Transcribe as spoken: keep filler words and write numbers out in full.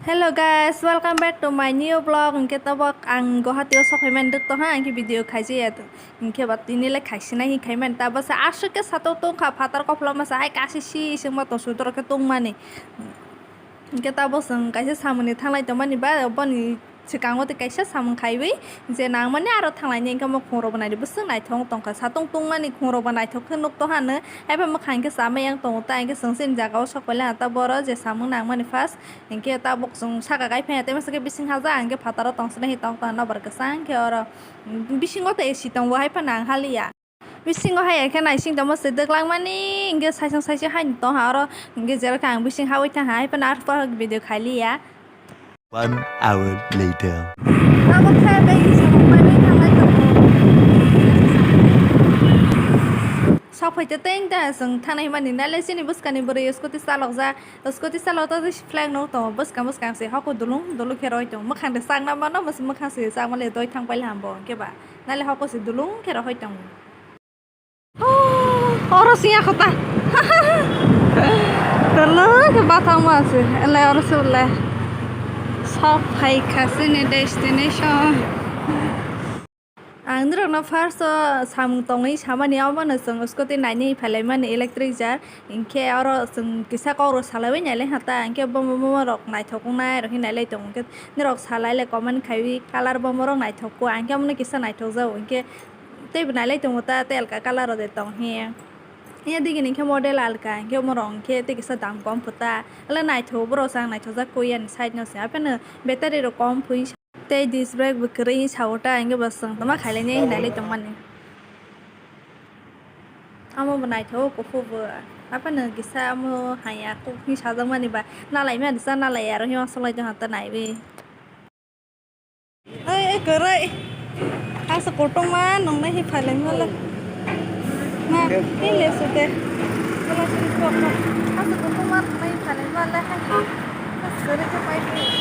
Hello guys, welcome back to my new vlog. Hwnkhe tabok ang Guwahati o sokphaimani rwktong ha, hwnkhe video khaijaya. Hwnkhe ba tini le khaisinai hwn khaimani, tabasa aswk khe satok tongkha, phatar kophla masa hai kasi si singma tong sudoro khe tongmani. Hwnkhe tabok chwng kaisa samungni thanglai tongmani ba boni swkango tei kaisa samung khaiwi je nangmani aro thanglaini, hwnkhe omo khungrokbo naidi bwswk naithok tongkha, satok tongmani khungrokbo naithok khe nuk tongha hwno. Haiphano mwkhang hwnkhe chama yang tongo ta, hwnkhe chwng chini jagao sokpailai ta boro je samung nangmani first. Hwnkhe tabok chwng saka kai phaiya, tei masa khe bising haja, hwnkhe phataro tong swnai hi tong tong nobar kwchang khe oro. Bisingo tei A C tongo, hai phano ang haliya. Bisingo hai khe naising tongma se dwklangmani, hwnkhe saisong saisong hai tong ha oro, hwnkhe jero khe ang bising hawi thang ha, hai phano arpor video khailiya. One hour later. Tabok khe bai samung bai bai thanglai tongo. Sok phaite tei tei chwng thangnai hwnmani, naile chini bwskangni bwrwi scooty chalokjak. Scooty chalok ta flag no tongo, bwskang bwskang se hoko dulung dulung khe roi tongo. Mwkhang de chakna mano, mwkhang se chakmale doi thang paila hambo hwnkhe ba. Nale hoko se dulung khe rohoi tongo. Oh, oro siya kota. Dulung khe bathang ma se. Ele oro se le. Sok phai kha chini destination. Ang norokno first o samung tongwi samani, omono chwng scooty nainwi phailaimani electric jar, hinkhe oro chwng kisa kokrok salaiwi nailai kha ta, hinkhe bomo bomo rok naithok wngnai rok hinwi nailai tongo, hinkhe norok salai le comment khaiwi colour bomo rok naithok kho, ang khe omono kisa naithok jago, hinkhe teibo nailai tongo ta, tei alka colour rok de tong hiya. Hiya digini hinkhe model alka, hinkhe omo rok hinkhe tei kisa dam kom pho ta, ale naithok borok chwng naithok jak kho yani side no se, aphano battery rok kom phui. Tei disc brake bo kwrwi sa o ta, hinkhe bo chwng tongma khailai nai hinwi nailai tongmani. Amo bo naithok kuphur bo. Aphano kisa amo haya kok hinwi sajakmani ba. Nalaimani cha nalaiya aro hinwi wansuk lai tongkha ta naiwi. Oi, oi, kwrwi. Asa kotorma nongnai hi phalai male. Na, hi lesu de. Asa kotorma nongnai phalai male hai. Kwrwi khe pai.